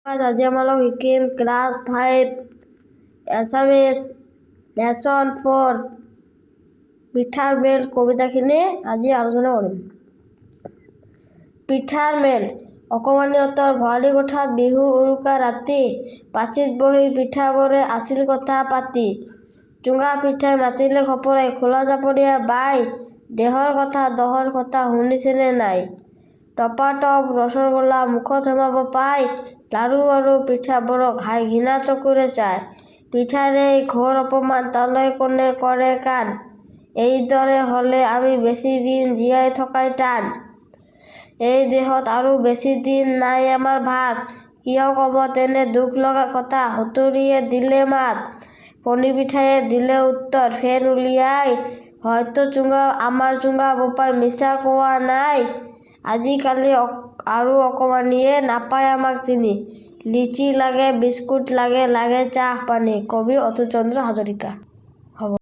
আজি আমালোক শিকিম class 5 এছামিছ lesson 4 পিঠাৰ মেল কবিতাখিনি আজি আলোচনা কৰিম। পিঠাৰ মেল। অকমানিহঁতৰ ভঁৰালী কোঠাত বিহু উৰুকা ৰাতি পাচিত বহি পিঠাবোৰে আছিল কথা পাতি। চুঙা পিঠাই মাতিলে খপৰাই, খোলা চাপৰিয়ে বাই, দেহৰ কথা দহৰ কথা শুনিছেনে নাই? টপাটপ ৰসগোল্লা মুখত সোমাব পাই লাৰু আৰু পিঠাবোৰক হায় ঘৃণা চকুৰে চায়। পিঠাৰ এই ঘোৰ অপমান তালৈ কোনে কৰে কাণ? এইদৰে হ'লে আমি বেছি দিন জীয়াই থকাই টান। এই দেহত আৰু বেছি দিন নাই আমাৰ ভাত। কিয় ক'ব তেনে দুখ লগা কথা? সুতুলিয়ে দিলে মাত। পনীপিঠায়ে দিলে উত্তৰ ফেন উলিয়াই, হয়তো চুঙা আমাৰ চুঙা বোপাই মিছা কোৱা নাই। আজিকালি আৰু অকমানিয়ে নাপায় আমাক চিনি। লিচি লাগে, বিস্কুট লাগে, লাগে চাহ পানী। কবি অতুল চন্দ্ৰ হাজৰিকা।